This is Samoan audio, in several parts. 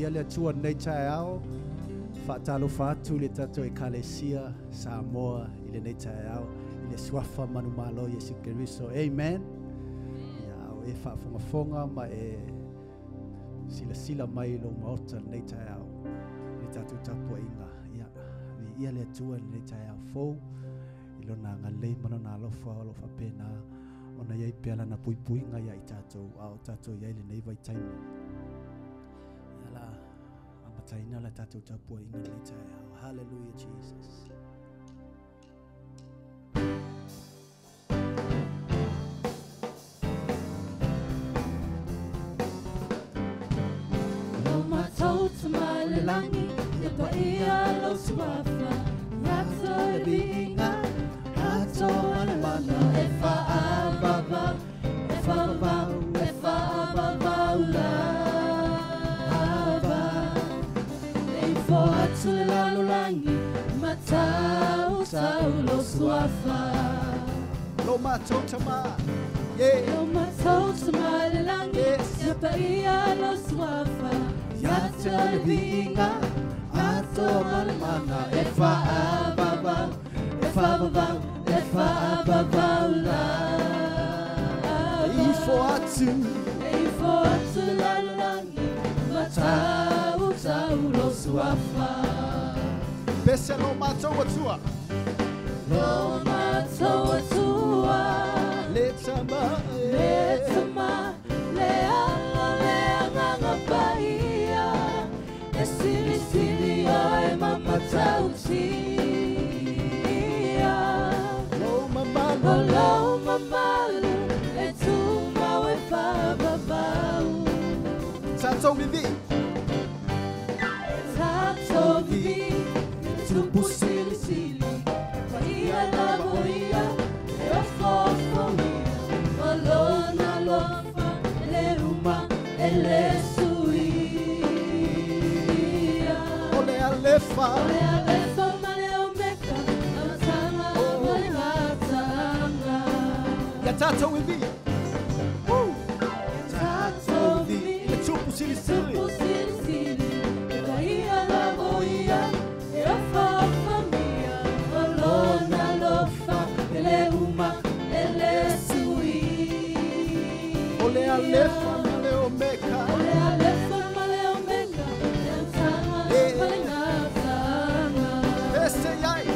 Viia le Atua i lenei taeao, faatalofa atu le tatou Ekalesia Samoa i lenei taeao i le suafa manumalo Iesu Keriso. Amen. Ia o e faafogafoga ma e silasila mai i lou maota lenei taeao i le tatou tapuaiga. Ia, viia le Atua i lenei taeao fou i lona agalelei ma lona alofa o lo o faapena ona iai pea lana puipuiga ia i tatou a o tatou iai lenei vaitaimi. Ia la amataina la tatou tapuaiga lenei taeao. Hallelujah, Jesus. Lo matou tama i le lagi, ia paia lou suafa, ia le viiga, atoa ma le mana, e faavavau, e faavavau, e faavavau lava. E ifo atu le lalolagi, matautau lou suafa. Lo matou tama. Yeah. Lo matou tama i le lagi, Yes. ia paia lou suafa, Ia te le viiga, atoa ma le mana, e faavavau, e faavavau, e faavavau lava. Ifo atu. E ifo atu le lalolagi, matautau lou suafa. Pese lo matou atua. Lo matou atua. Le tama. Le tama, le ala, le agaga paia, e silisili oe ma matautia. Lo mamalu. O lou mamalu e tumau e faavavau. Tatou vivii. Tatou vivii, tupu silisili, paia lavoia, e ofoofogia, o lona alofa e le uma e le suia. O le alefa. O le alefa ma le omeka, amataga ma le gataaga. Ia tatou vivii. Woo. Tatou vivii, Le tupu silisili. tupu silisili, e paia lavoia, e ofaofamia, o lona alofa e le uma e le suia. O le alefa ma le omeka. O le alefa ma le omeka, le amataga Eh. ma le gataaga. Pese iai.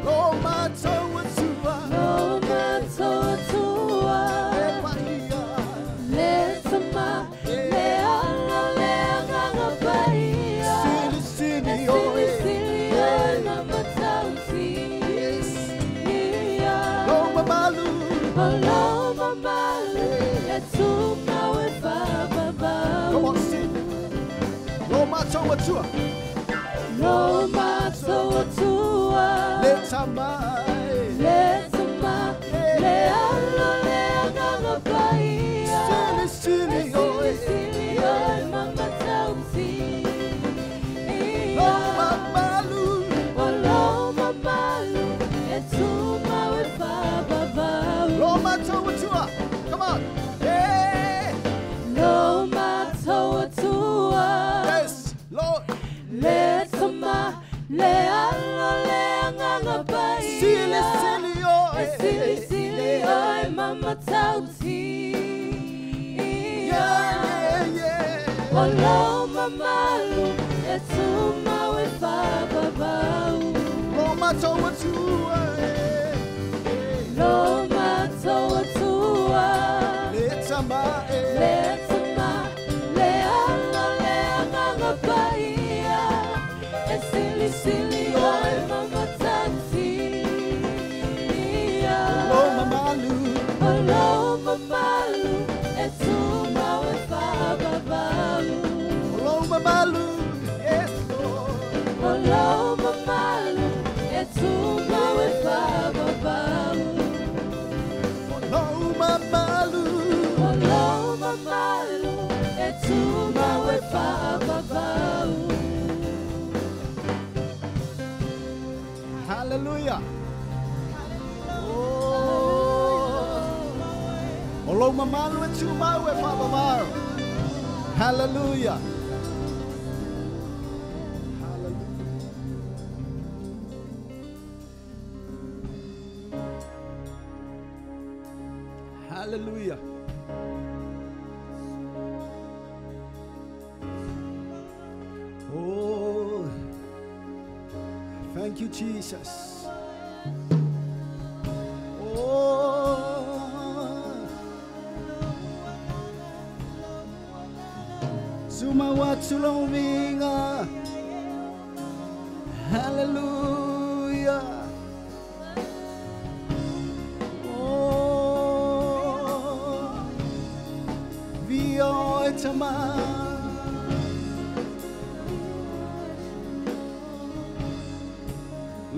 Lo matou atua. Lo matou atua. E paia. Le tama, le ala, le agaga paia. Silisili E oe. silisili oe ma matautia. Yes. Lo mamalu. O lou mamalu e tumau e faavavau. Come on, sing. Lo matou atua. Lo matou atua. Le tama. Le tama, le ala, le agaga paia. Silisili E oe. silisili oe ma matautia. Lo mamalu. O lou mamalu e tumau e faavavau. Lo matou atua. Come on. Yeah. Lo matou atua. Yes, Lord. Le tama, le ala, le agaga paia. Silisili oe. E silisili oe ma matautia. Yeah, yeah, yeah. O lou mamalu e tumau e faavavau. Lo matou atua. Lo matou atua. Le tama. Le tama, le ala, le agaga paia, e silisili oe ma matautia. Lo mamalu. O lou mamalu e tumau e faavavau. Lo mamalu. Yes, Lord. O lou mamalu e tumau e faavavau. Lo mamalu. O lou mamalu e tumau e faavavau. Hallelujah. Oh. O lou mamalu e tumau e faavavau. Hallelujah. Thank you, Jesus. Oh. Sumawatsulovinga. Hallelujah. Oh. Vio etama.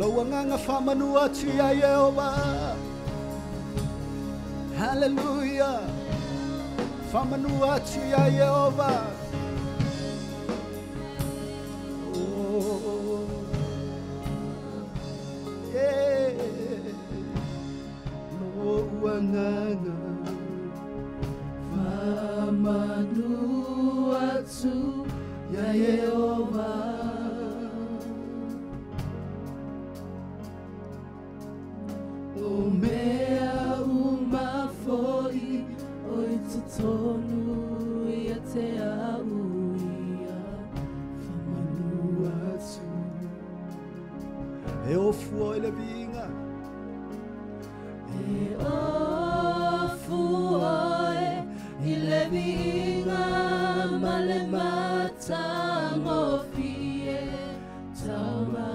Loanganga famanua tia Yehova. Hallelujah. Famanua tia Yehova. Oh. Yeah. Loanganga famanua tu ya Yehova. O mea umafoi o itotonu ia te au ia famanua atu. E ofu o le vinga. E ofu oe i le vinga ma le matangofie tauma.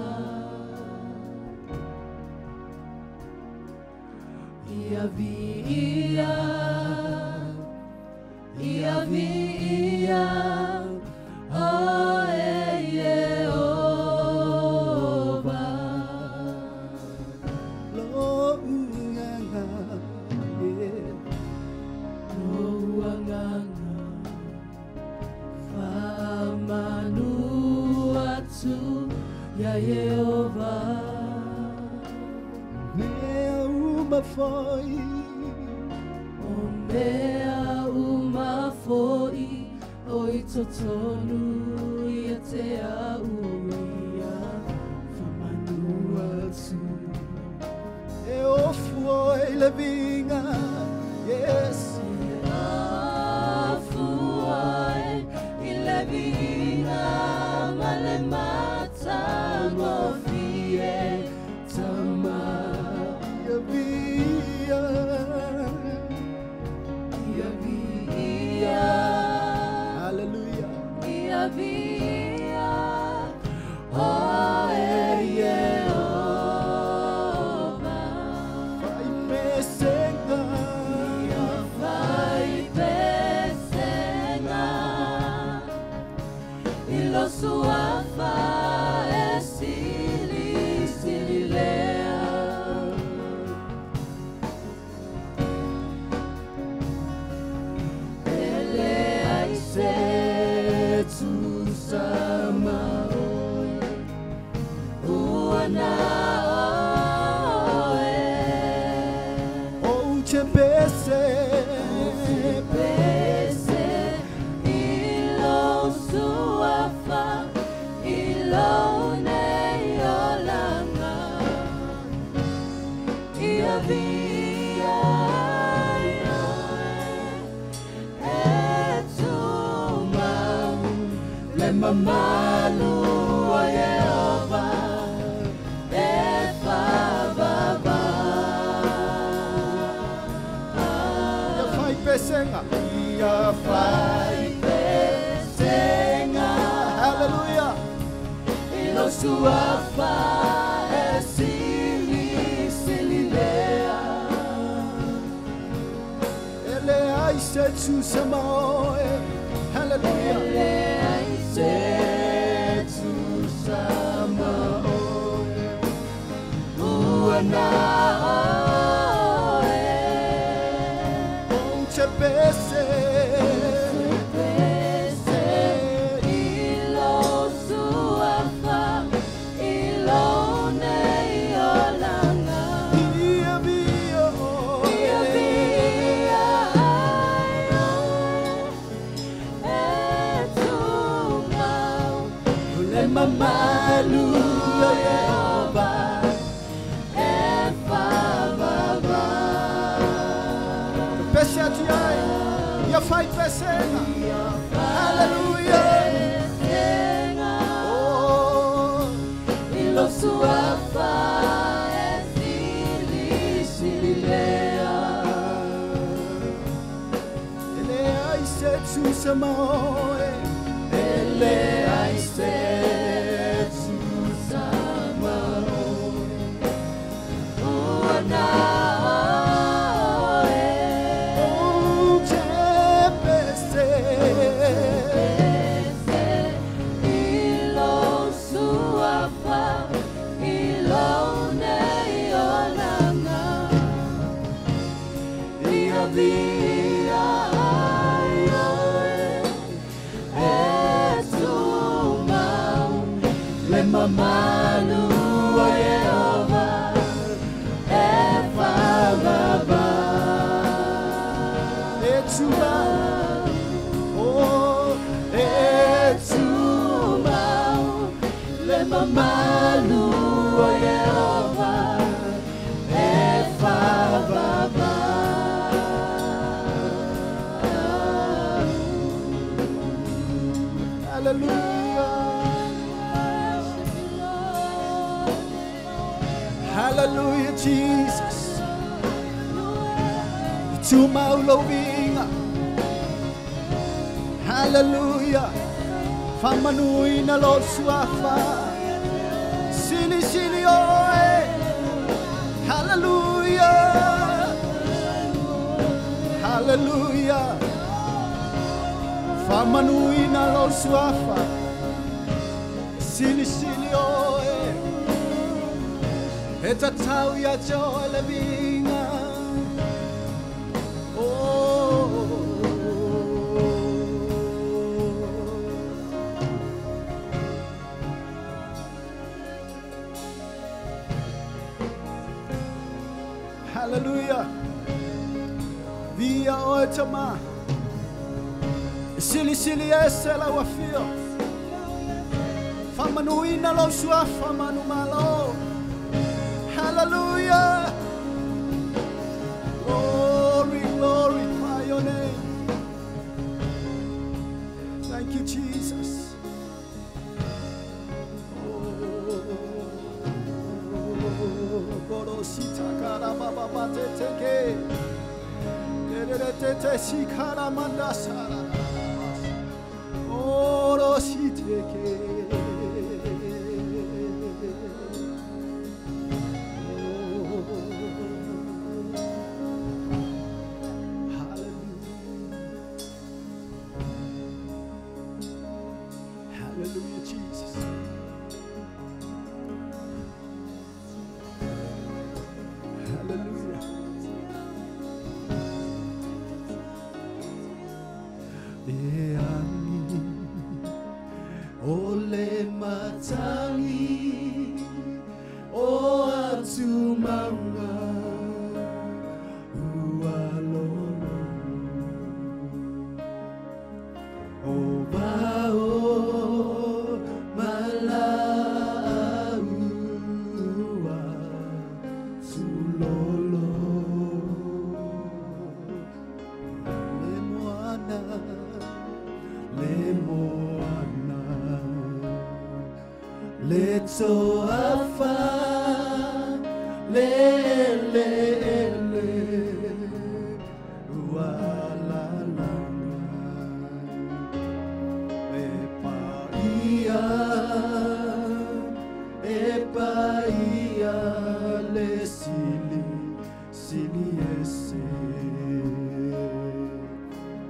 Ia via, ia via, oe Yehova. Loanganga, yeah. Loanganga, famanua tu ya Yehova. Mea umafoi, o mea umafoi, o itotonu ia te au ia famanua atu. E ofu oe le vinga, yes. E ofu oe i le vinga ma le matangofie tama. Ia via, ia via, hallelujah. Ia via, oe Yehova. Fai pesenga, ia fai pesenga, ilo suafa e sili sililea. Ele ai se tu sama oe, uana oe. O te pese, pese, ilo suafa, ilo nei olanga. Ia via e tumau, le mamalu o Yehova e favava. Ia fai pesenga, ia fai pesenga, hallelujah. Ilo suafa e sili sililea. Ele ai se tu sama oe, hallelujah. Ele ai se tu sama oe, uana oe. O te pese, Pese, ilo suafa, ilo nei olanga. Ia via oe, Ia via ai oe, e tumau, le mamalu o Yehova e favava. Pese atu ai, ia fai pesenga, hallelujah. Pesenga, Oh, ilo suafa. tusa maoe, ele ai se tusa maoe, ua na oe, o te pese, pese i lou suafa, i lou nei olaga, ia via ai oe, e tumau, le mamalu o Ieova, e faavavā. E tumau, oh, e tumau, le mamalu o Ieova, e faavavā. Hallelujah. Hallelujah, Jesus. Tumau lou viiga. Hallelujah. Faamanuina lo suafa. Sili sili oe. Hallelujah. Hallelujah. Faamanuina lo suafa. Sili sili oe. E tatau ia te oe le viiga. Oh. Hallelujah. Via oe tama. Sili sili ese lau afio. Faamanuina lou suafa manumalo. Hallelujah. Glory, glorify your name. Thank you, Jesus. Oh, korosita karababa te teke. Te te te sikara manda sara. Orositeke. Hallelujah. Hallelujah, Jesus. Hallelujah. E angi o le matangi o atu maunga ua lolo o vao malaua tulolo le moana, le moana, le toafa, le le le, ua la langa. E paia, le sili, sili ese.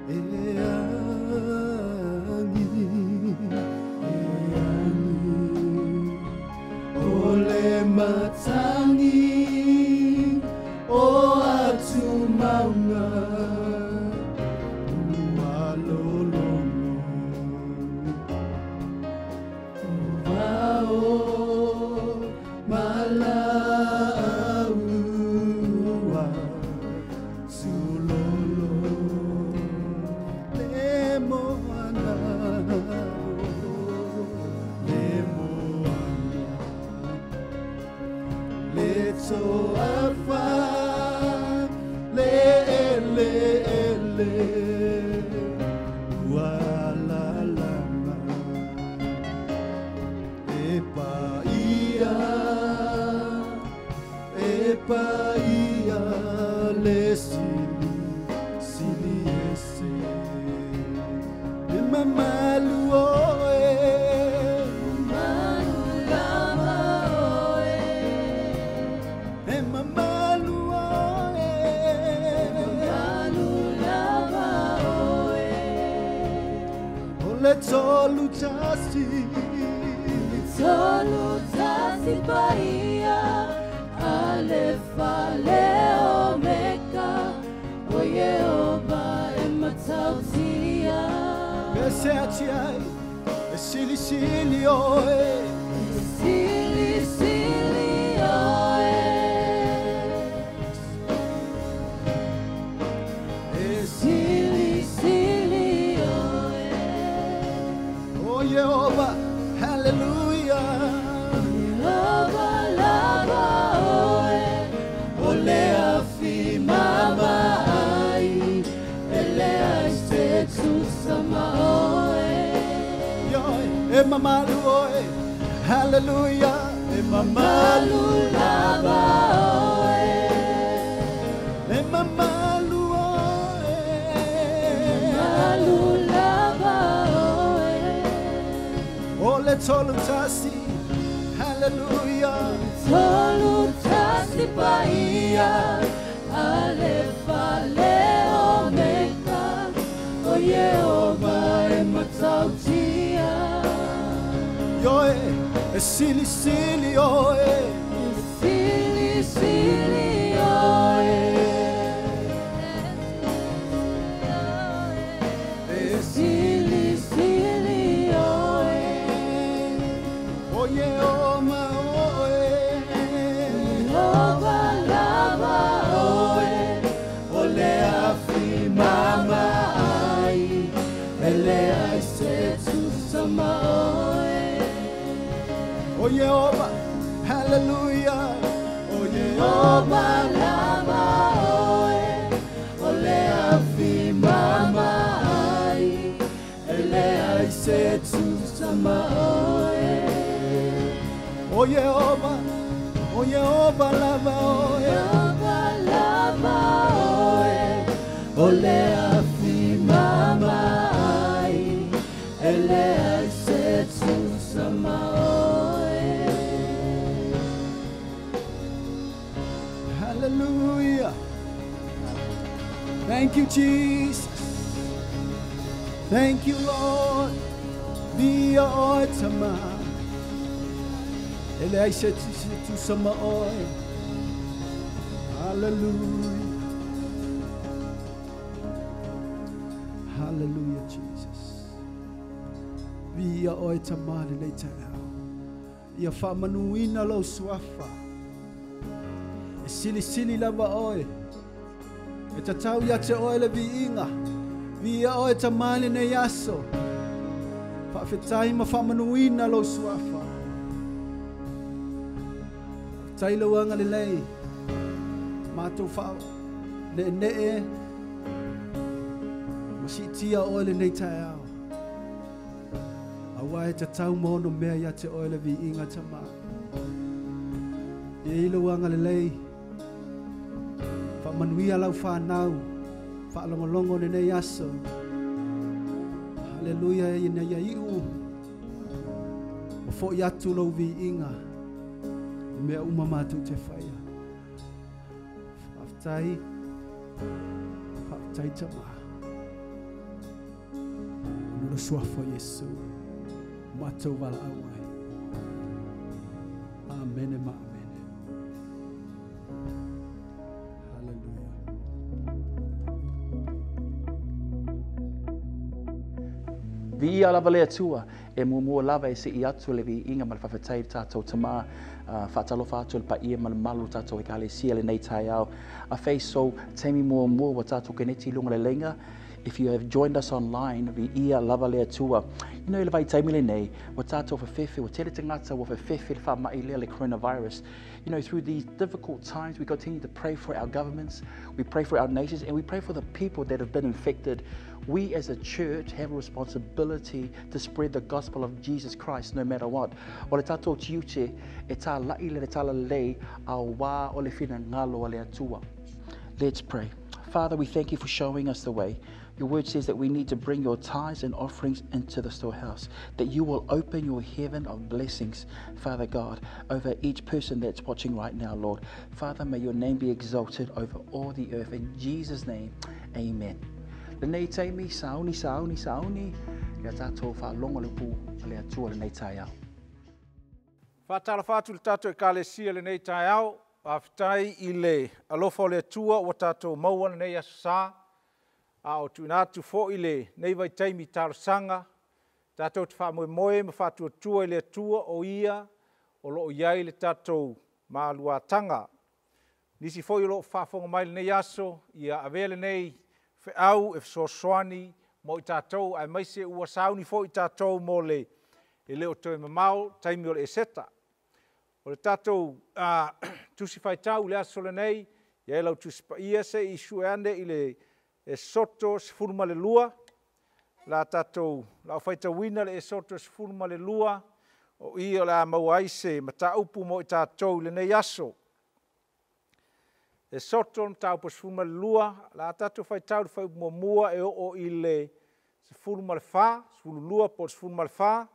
E angi, e angi, o le matangi, o atu maunga, ua lologo. Vao malaua tulolo le moana, le moana, le toafa, le le le, ua la langa. E paia, e paia, le sili, sili ese. mamalu oe. Mamalu lava oe. E mamalu oe. Mamalu lava oe. O le tolu tasi. Tolu tasi paia, Alefa le Omega, o Ieova e matautia. E se ati ai, e sili sili oe. Sili sili oe. E Sili sili oe. O Ieova, hallelujah. Ieova lava oe, o le afi mama ai, e le ai se tusa ma oe. Ioe, e mamalu oe, hallelujah. E mamalu Malu lava oe. E mamalu oe. Malu lava oe. O le tolu tasi, hallelujah. Tolu tasi paia, Alefa le Omega, o Ieova e matautia. Ioe, e sili sili oe. Sili sili oe. E Sili sili oe. O Ieova oe. Ieova lava oe, O le afi mama ai, e le ai se tusa ma oe. O Ieova, hallelujah. O Ieova Ieova lava oe, o le afi mama ai, e le ai se tusa ma oe. O Ieova, o Ieova lava oe. Ieova lava oe, o le afi mama ai, e le ai se tusa ma oe. Hallelujah. Thank you, Jesus. Thank you, Lord. Via oe tama. E le ai se tusa ma oe. Hallelujah. Hallelujah, Jesus. Via oe tama le nei taeao. Ia faamanuina lou suafa. E silisili lava oe. E tatau ia te oe le viiga. Via oe tamā lenei aso. Faafetai ma faamanuina lou suafa. Faafetai lou agalelei. Matou faane'ene'e ma siitia oe lenei taeao. Auā e tatau ma ono mea ia te oe le viiga tamā. Ia i lou agalelei. Faamanuia lau whanau. Whaalongolongo lenei aso. Hallelujah ina ia iu. O fo'i atu lou viiga. I mea uma mātou te whaia. Faafetai. Faafetai tamā. Ona o le suafa o Iesu. Matou valaau ai. Amene ma amene. Hallelujah. Viia lava le Atua e muamua lava e se'i atu le viiga ma le faafetai i le tatou tamā, faatalofa atu i le paia ma le mamalu o le tatou ekalesia lenei taeao. Afei sou taimi muamua ua tatou keneti i luga o le leiga. If you have joined us online, viia lava le Atua. You know, i le vaitaimi lenei, ua tatou fefefe, ua tele tagata ua fefefe i le faama'i lea le coronavirus. You know, through these difficult times, we continue to pray for our governments, we pray for our nations, and we pray for the people that have been infected. We as a church have a responsibility to spread the gospel of Jesus Christ no matter what. O le tatou tiute e tāla'i le talalelei auā o le finagalo a le Atua. Let's pray. Father, we thank you for showing us the way. Your word says that we need to bring your tithes and offerings into the storehouse, that you will open your heaven of blessings, Father God, over each person that's watching right now, Lord. Father, may your name be exalted over all the earth. In Jesus' name, amen. Lenei taimi, sauni, sauni, sauni, ia tātou whaalongo le pu a le atua lenei taeao. Faatalofa atu i le tatou Ekalesia i lenei taeao, faafetai i le alofa o le Atua ua tatou maua lenei aso sa, a o tuuina atu foi lenei vaitaimi i talosaga, tatou te faamoemoe ma faatuatua i le Atua o Ia o lo o i ai le tatou maluataga. Nisi foi o lo o faafofoga mai i lenei aso, ia avea lenei feau e fesoasoani mo i tatou, aemaise ua sauni foi i tatou mo le e le o toe mamao taimi o le Eseta. O le tatou tusi faitau i le aso lenei, i ai lau tusi paia se i sue ane i le Esoto 12, la tatou lau faitauina le Esoto 12, o i o le a maua ai se mataupu mo i tatou i lenei aso. Esoto mataupu 12, la tatou faitau le fuaiupu muamua e oo i le 14, 12 po o le 14.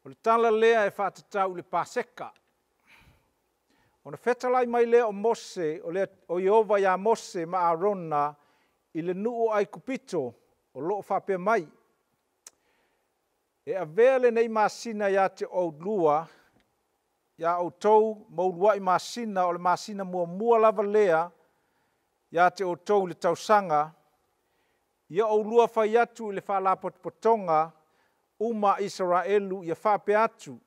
O le tala lea e faatatau i le Paseka. Ona fetalai mai lea o Mose, o Ieova ia Mose ma Arona i le nuu o Aikupito o loo faapea mai, E avea lenei masina ia te oulua, ia outou ma uluai masina o le masina muamua lava lea ia te outou i le tausaga, ia oulua fai atu i le faalapotopotoga uma a Isaraelu ia faapea atu,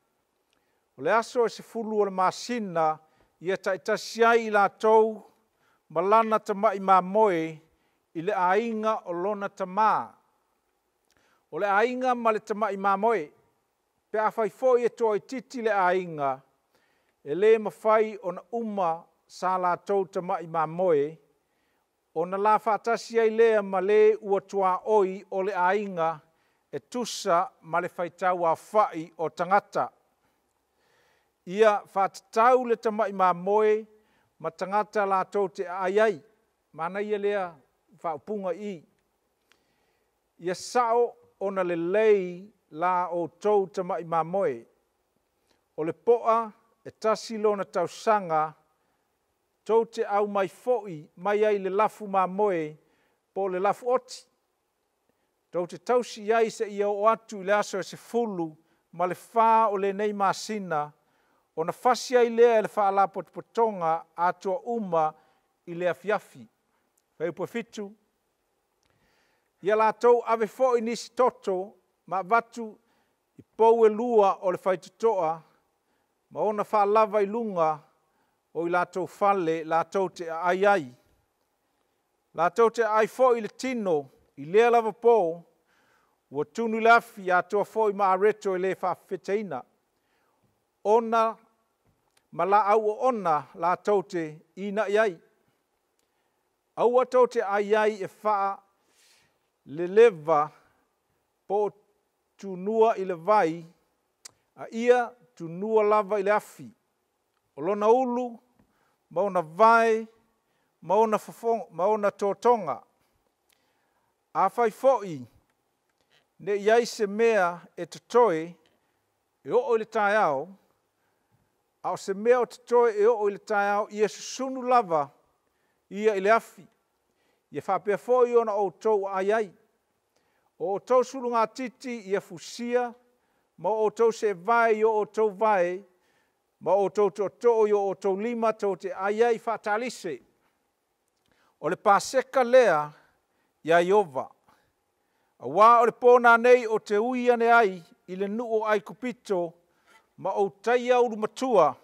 O le aso e 10 o le masina ia taitasi ai i latou ma lana tamai mamoe i le aiga o lona tamā. O le aiga ma le tamai mamoe, pe afai foi e toaitiiti le aiga, e le mafai ona uma sa latou tamai mamoe, ona la faatasi ai lea ma le ua tuaoi o le aiga e tusa ma le faitau aofai o tagata. Ia faatatau le tamai mamoe ma tagata latou te aai ai. Manaia lea faaupuga i i. Ia sao ona lelei la outou tamai mamoe. O le poa e tasi lona tausaga, tou te aumai foi mai ai le lafu mamoe po o le lafu oti. Tou te tausi i ai seia oo atu i le aso e 14 o lenei masina, ona fasi ai lea e le faalapotopotoga atoa uma i le afiafi. Fuaiupu 7, Ia latou ave foi nisi toto ma avatu i pou e lua o le faitotoa ma ona faalava i luga o i latou fale latou te aai ai. Latou te aai foi i le tino i lea lava po, ua tunu i le afi atoa foi ma areto e le faafefeteina, ona ma laau oona latou te inai ai. Aua tou te ai ai e faaleleva po o tunua i le vai, a ia tunua lava i le afi. O lona ulu ma ona vae ma ona fofoga ma ona totoga. Afai foi ne i ai se mea e totoe e oo i le taeao, a o se mea o totoe e oo i le taeao, ia susunu lava ia i le afi, ia faapea foi ona outou aai ai. O outou sulugatiti ia fusia, ma o outou seevae i o outou vae, ma o outou tootoo i o outou lima tou te ai ai faatalise. O le Paseka lea ia Ieova. Auā o le pō nanei ou te ui ane ai i le nuu o Aikupito ma ou taia ulumatua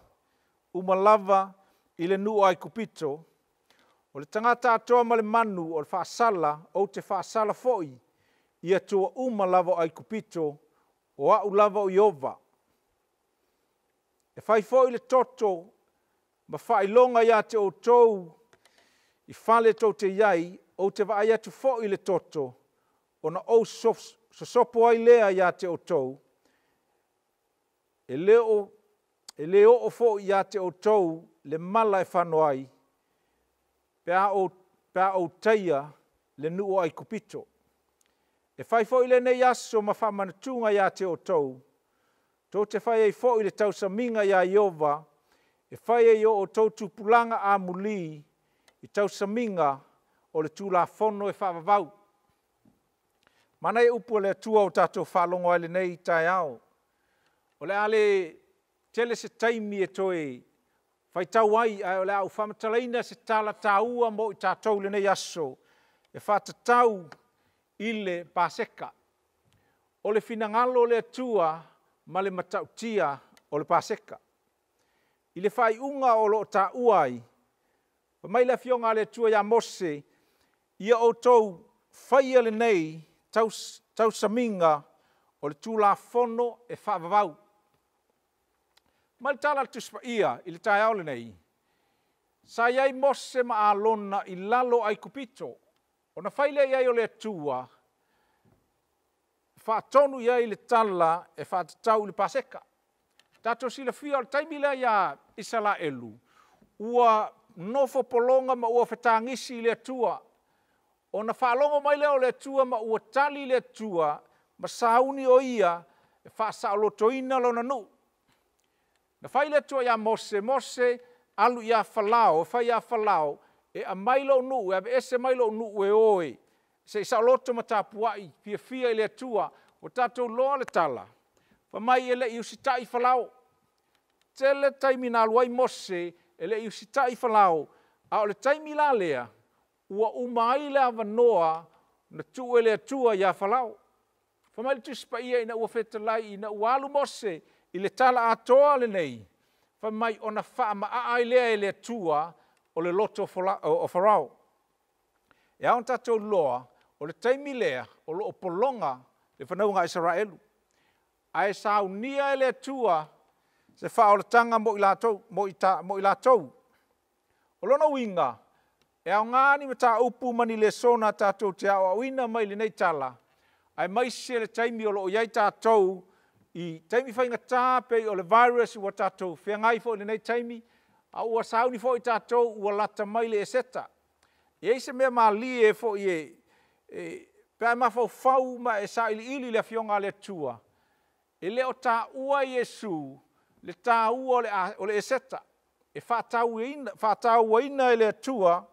uma lava i le nuu o Aikupito, o le tagata atoa ma le manu o le faasala, ou te faasala foi i Atua uma lava o Aikupito, o au lava o Ieova. E fai foi le toto ma faailoga ia te outou i fale tou te i ai, ou te vaai atu foi i le toto, ona ou sosopo ai lea ia te outou, e le oo foi ia te outou le mala e fano ai, pe a ou taia le nuu o Aikupito. E fai foi lenei aso ma faamanatuga ia te outou, tou te fai ai foi le tausamiga iā Ieova, e fai ai e o outou tupulaga amulī i tausamiga o le Tulafono e faavavau. Manaia upu a le Atua ua tatou faalogo ai i lenei taeao. O le a le tele se taimi e toe faitau ai, ae o le a ou faamatalaina se tala taua mo i tatou i lenei aso, e faatatau i le Paseka. O le finagalo o le Atua ma le matautia o le Paseka. I le faaiuga o lo o taua ai, fai mai le Afioga a le Atua ia Mose, “Ia outou faia lenei tausamiga o le Tulafono e faavavau.” Ma le tala a le Tusi Paia i le taeao lenei, sa i ai Mose ma Alona i lalo o Aikupito, ona fai lea i ai o le Atua, faatonu i ai le tala e faatatau i le Paseka. Tatou silafia o le taimi lea ia Isaraelu, ua nofo pologa ma ua fetagisi i le Atua, ona faalogo mai lea o le Atua ma ua tali le Atua ma sauni o Ia e faasaolotoina lona nuu. Na fai le Atua ia Mose, “Mose, alu ia Falao, fai ia Falao e aumai lou nuu, e aveese mai lou nuu e o e se i saoloto ma tapuai fiafia i le Atua.” Ua tatou iloa le tala, fai mai e le i usitai Falao. Tele taimi na alu ai Mose e le i usitai Falao, a o le taimi la lea, ua uma ai le avanoa na tuu e le Atua ia Falao. Fai mai le Tusi Paia ina ua fetalai ina ua alu Mose i le tala atoa lenei, fai mai ona faamaaa ai lea e le Atua o le loto o Farao. E ao ona tatou iloa, o le taimi lea o lo o pologa le fanauga a Isaraelu, ae saunia e le Atua se faaolataga mo i latou. O lona uiga, e aoga ni mataupu ma ni lesona tatou te aoaoina mai lenei tala, aemaise le taimi o lo o i ai tatou i taimi faigata pei o le virus ua tatou feagai foi i lenei taimi, a ua sauni foi tatou ua lata mai le Eseta. E i ai se mea malie foi pe a e mafaufau ma e sailiili i le Afioga a le Atua, e le o taua e Iesu le taua o le Eseta. E faatauaina e le Atua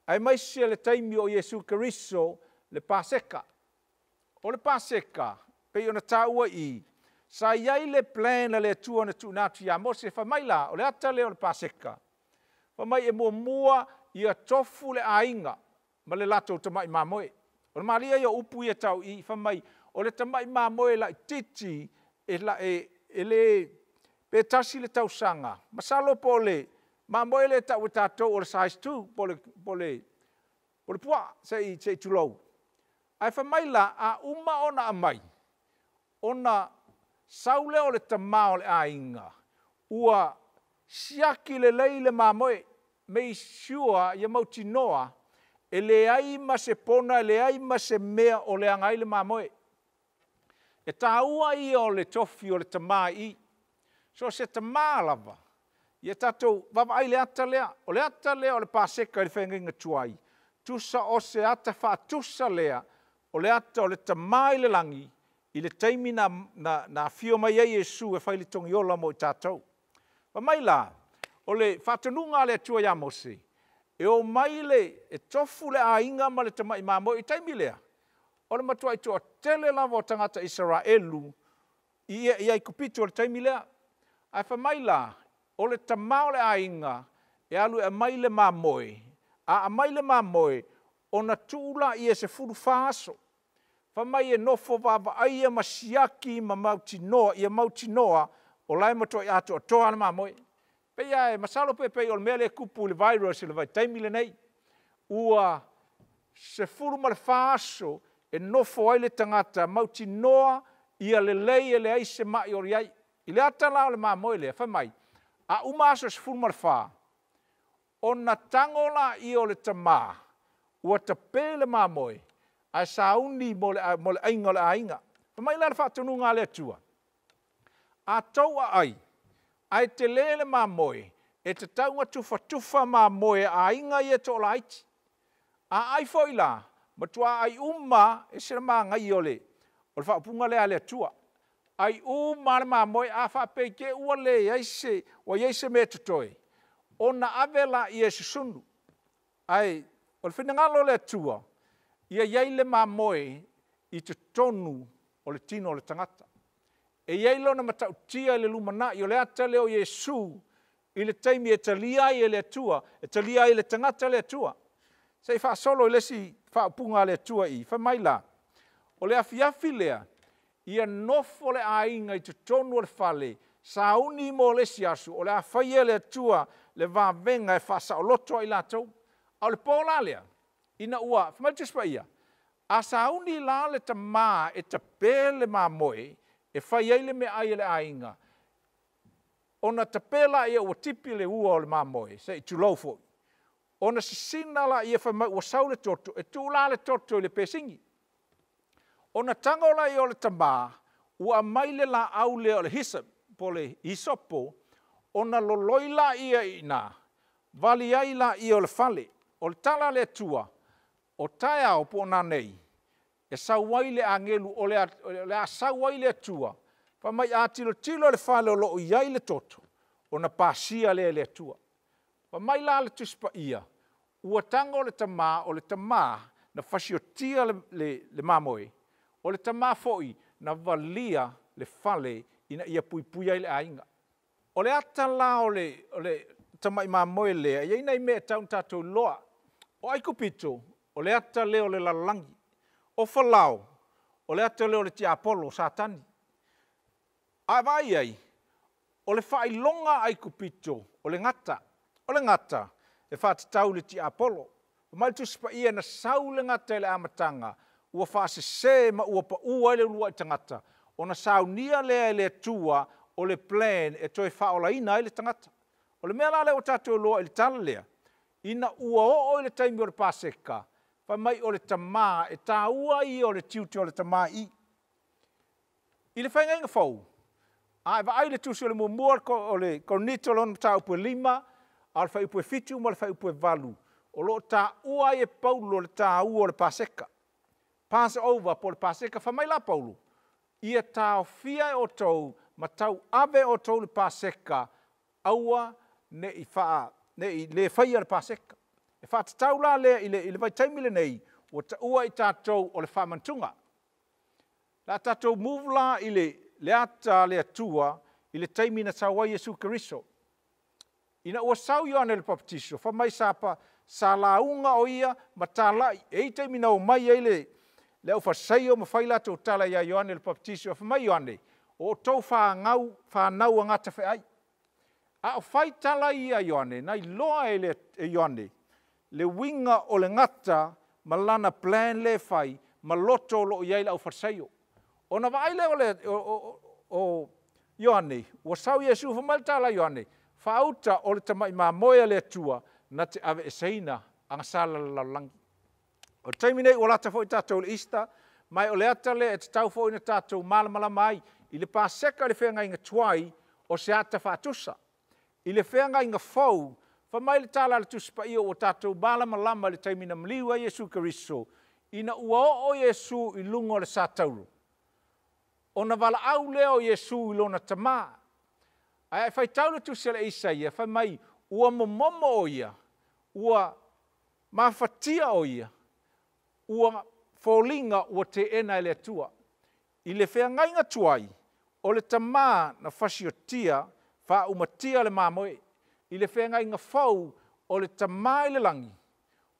aemaise le taimi o Iesu Keriso le Paseka. O le Paseka, pei ona taua i i, sa i ai le plan a le Atua na tuuina atu ia Mose, fai mai la, o le ata lea o le Paseka, fai mai e muamua ia tofu le aiga ma le latou tamai mamoe. O le malie ia o upu ia e tau i i, fai mai o le tamai mamoe laitiiti e le pe 1 le tausaga, masalo po o le mamoe lea e tau e tatou o le size 2 po o le puaa se i tulou. Ae fai mai la, a uma ona aumai, ona sau lea o le tama o le aiga, ua siaki lelei le mamoe, make sure ia mautinoa e leai ma se pona, e leai ma se mea o leaga ai le mamoe. E taua ia o le tofi o le tama i i. So o se tama lava, ia tatou vaavaai i le ata lea. O le ata lea o le Paseka i le feagaiga tuai, tusa o se ata faatusa lea, o le ata o le Tama i le lagi, i le taimi na afio mai ai Iesu e fai le togiola mo i tatou. Fai mai la, o le faatonuga a le Atua ia Mose, e omai e tofu le aiga ma le tamai mamoe. I le taimi lea, o le matuai toatele lava o tagata Isaraelu i Aikupito i le taimi lea. Ae fai mai la, o le tama o le aiga e alu e aumai le mamoe, a aumai le mamoe, ona tuu lea e 14 aso. Fai mai e nofo vaavaaia ma siaki ma mautinoa, ia mautinoa o la e matuai atoatoa le mamoe. Pei lava e masalo pe pei o le mea lea e tupu i le virus i le vaitaimi lenei, ua 14 aso e nofo ai le tagata mautinoa ia lelei e leai se mai o i ai. I le ata la o le mamoe lea, fai mai, a uma aso e 14, ona tago lea o le tama, ua tape le mamoe, ae sauni mo le aiga o le aiga. Fai mai la le faatonuga a le Atua, a tou aai, ae tele le mamoe, e tatau ona tufatufa mamoe a aiga ia e toalaiti. A ai foi la, Matuā ai uma e se magaia o le faaupuga lea a le Atua. Ai uma le mamoe a faapea i te i ua leai se ua i ai se mea e totoe, ona ave laia e susunu. Ae o le finagalo o le Atua, ia i ai le mamoe i totonu o le tino o le tagata. E i ai lona matautia i le lumanai, o le ata lea o Iesu i le taimi e talia ai e le Atua, e talia ai e le tagata le Atua. Se i faasolo i le isi faaupuga a le Atua i i, fai mai la, o le afiafi lea, ia nofo le aiga i totonu o le fale, sauni mo le isi aso, o le a faia e le Atua le vavega e faasaoloto ai latou. A o le po la lea, ina ua, fai mai le Tusi Paia, a sauni la le tama e tape le mamoe, e fai ai le meaai a le aiga, ona tape lea ua tipi le ua o le mamoe, se i tulou foi, ona sisina lea fai mai ua sau le toto, e tuu la le toto i le pesini. Ona tago lea o le tama, ua aumai le laau lea o le hyssop, po o le hisopo, ona loloi lea i ina, vali ai lea o le fale. O le tala a le Atua, o taeao po o nanei, e sau ai le agelu, o le a sau ai le Atua, fai mai a tilotilo i le fale o lo o i ai le toto, ona pasia lea e le Atua. Fai mai la le Tusi Paia, ua tago le tama, o le tama na fasiotia le mamoe, o le tama foi na valia le fale ina ia puipuia ai le aiga. O le ata la o le tamai mamoe lea, e i ai nai mea e tatau ona tatou iloa. O Aikupito, o le ata lea o le lalolagi. O Falao, o le ata lea o le tiapolo o Satani. A e vaai i ai, o le faailoga a Aikupito, o le gata. O le gata, e faatatau i le tiapolo. Fai mai le Tusi Paia na sau le gata i le amataga, ua faasese ma ua pau ai le uluai tagata, ona saunia lea e le Atua o le plan e toe faaolaina ai le tagata. O le mea la lea ua tatou iloa i le tala lea, ina ua oo i le taimi o le Paseka, fai mai o le tama, e taua ia o le tiute o le tama i i. I le feagaiga fou, a e vaai i le tusi o le muamua o le Korinito lona mataupu e 5, a o le fuaiupu e 7 ma le fuaiupu e 8, o lo o taua ai e Paulo le taua o le Paseka. Passover po o le Paseka. Fai mai la Paulo, ia taofia e outou ma tauave e outou le Paseka, aua ne i le faia le Paseka. E faatatau la lea i le vaitaimi lenei, ua taua i tatou o le faamantuga. O le a tatou move la i le ata a le Atua i le taimi na sau ai Iesu Keriso. Ina ua sau Ioane le Papatiso, fai mai sa lauga o ia ma talai, e i ai taimi na omai ai le aufalesaio ma fai latou tala ia Ioane le Papatiso, fai mai Ioane, o outou fanau a gatafeai. A o fai tala ia a Ioane, na iloa e Ioane le uiga o le gata ma lana plan lea e fai, ma loto o lo o i ai le aufalesaio. Ona vaai lea o Ioane, ua sau Iesu, fai mai le tala a Ioane, faauta o le tamai mamoe a le Atua, na te aveeseina agasala a le lalolagi. O le taimi nei ua lata foi tatou i le Easter, ma o le ata lea e tatau foi ona tatou malamalama ai i le Paseka i le feagaiga tuai, o se ata faatusa. I le feagaiga fou, fai mai le tala a le Tusi Paia ua tatou malamalama i le taimi na maliu ai Iesu Keriso, ina ua oo Iesu i luga o le satauro, ona valaau lea o Iesu i lona tama. Ae faitau le tusi a le Isaia, fai mai, ua momomo o ia, ua mafatia o ia, ua foliga ua teena e le Atua. I le feagaiga tuai, o le tama na fasiotia, faaumatia le mamoe. I le feagaiga fou, o le tama i le lagi,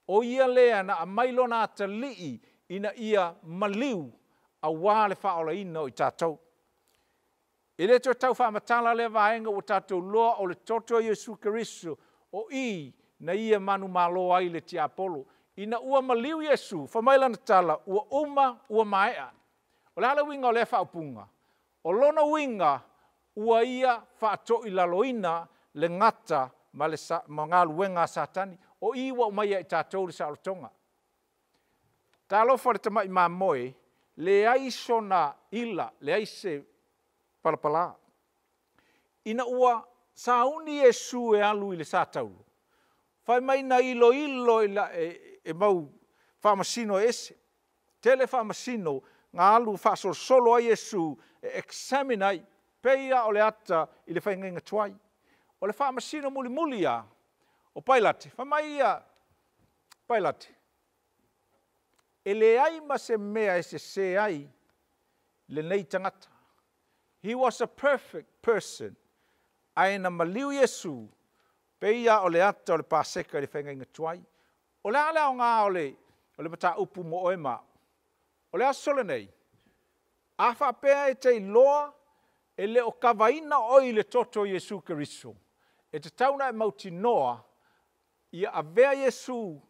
o ia lea na aumai lona atalii ina ia maliu aua le faaolaina o i tatou. E le toe tau faamatala lea vaega ua tatou loa o le toto o Iesu Keriso, o i na ia manumalo ai le tiapolo. Ina ua maliu Iesu, fai mai lana tala, ua uma, ua maea. O le a le uiga o lea faaupuga? O lona uiga, ua ia faatoilaloina le gata ma le galuega a Satani. O i ua aumai ia i tatou le saolotoga. Talofa le tamai mamoe, leai sona ila, leai se palapala. Ina ua sauni Iesu e alu i le satauro, fai mai na iloilo e mau faamasino e ese. Tele faamasino na alu faasolosolo ai Iesu e examine ai, pei lava o le ata i le faigaiga tuai. O le faamasino mulimuli lava o Pailate, fai mai ia Pailate, e leai ma se mea e sesē ai lenei tagata. He was a perfect person. Ae na maliu Iesu, pei lava o le ata o le Paseka i le faigaiga tuai. O le a le aoga o le, o le mataupu mo oe ma au? O le aso lenei, a faapea e te iloa e le o kavaina oe i le toto o Iesu Keriso, e tatau ona e mautinoa ia avea Iesu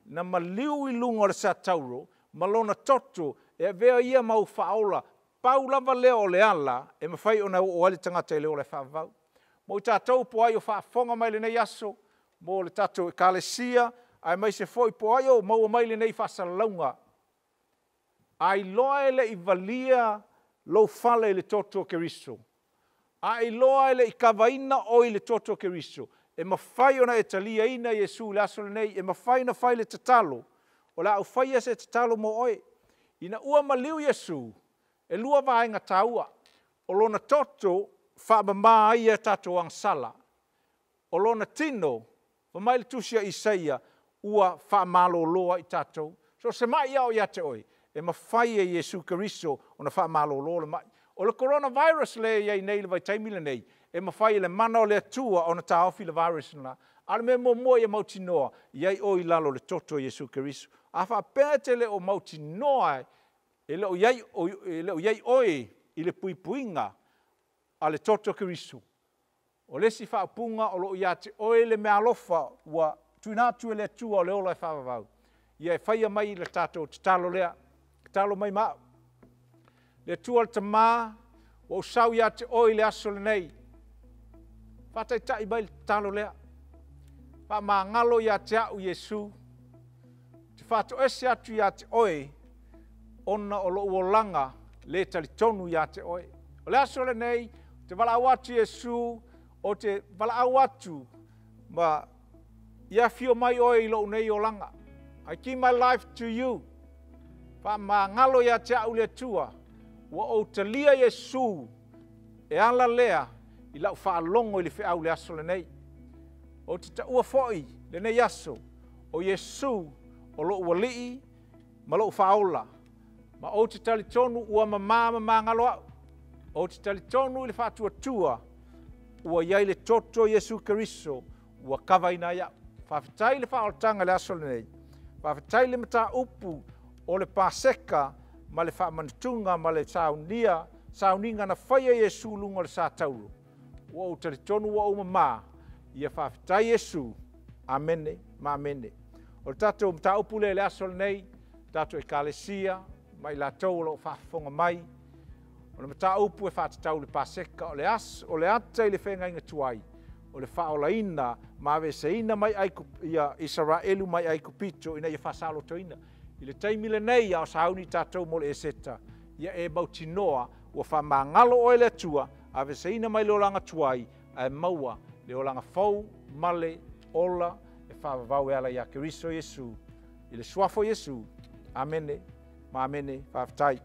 na maliu i luga o le satauro ma lona toto e avea ia ma ou faaola, pau lava lea o le ala e mafai ona oo ai le tagata i le ola e faavavau. Mo i tatou po o ai o faafofoga mai i lenei aso, mo le tatou Ekalesia, aemaise foi po o ai o maua mai lenei faasalalauga, a iloa e le i valia lou fale i le toto o Keriso, a e iloa e le i kavaina oe i le toto o Keriso, e mafai ona e taliaina Iesu i le aso lenei, e mafai ona fai le tatalo, o le a ou faia se tatalo mo oe. Ina ua maliu Iesu, e 2 vaega taua, o lona toto faamama ai a tatou agasala, o lona tino, fai mai le tusi a Isaia, ua faamalolo ai tatou. So o se mai lava o ia te oe, e mafai e Iesu Keriso ona faamalolo le mai. O le coronavirus lea e i ai nei i le vaitaimi lenei, e mafai e le mana o le Atua ona taofi le virus lena. A o le mea muamua ia mautinoa, i ai oe i lalo o le toto o Iesu Keriso. A faapea e te le o mautinoa e le o i ai, e le o i ai oe i le puipuiga a le toto o Keriso, o le isi faaupuga o lo o ia te oe le meaalofa ua tuuina atu e le Atua o le ola e faavavau. Ia e faia mai le tatou tatalo lea, tatalo mai ma au. Le Atua le Tama, ua ou sau ia te oe i le aso lenei. Faataitai mai le tatalo lea. Faamagalo ia te au Iesu. Te faatoese atu ia te oe, ona o lou olaga le talitonu ia te oe. O le aso lenei, te valaau atu Iesu, o te valaau atu ma ia afio mai oe i lou nei olaga. I give my life to you. Faamagalo ia te au le Atua, ua ou talia Iesu e ala lea i lau faalogo i le feau le aso lenei. Ou te taua foi lenei aso, o Iesu o lou alii ma lou faaola, ma ou te talitonu ua mamā mamagalo au. Ou te talitonu i le faatuatua ua i ai le toto o Iesu Keriso ua kavaina ai au. Faafetai le faaolataga i le aso lenei. Faafetai le mataupu o le Paseka ma le faamanatuga ma le saunia, sauniga na faia Iesu luga o le satauro. Ua ou talitonu ua ou mamā, ia faafetai Iesu. Amene ma amene. O le tatou mataupu lea i le aso lenei, tatou Ekalesia ma i latou o lo o faafofoga mai, o le mataupu e faatatau i le Paseka, o le aso, o le ata i le feagaiga tuai, o le faaolaina ma aveeseina mai ia Isaraelu mai Aikupito ina ia faasaolotoina. I le taimi lenei a o sauni tatou mo le Eseta, ia e mautinoa ua faamagalo oe le Atua, aveeseina mai le olaga tuai, ae maua le olaga fou ma le ola e faavavau e ala ia Keriso Iesu. I le suafa o Iesu, amene ma amene, faafetai.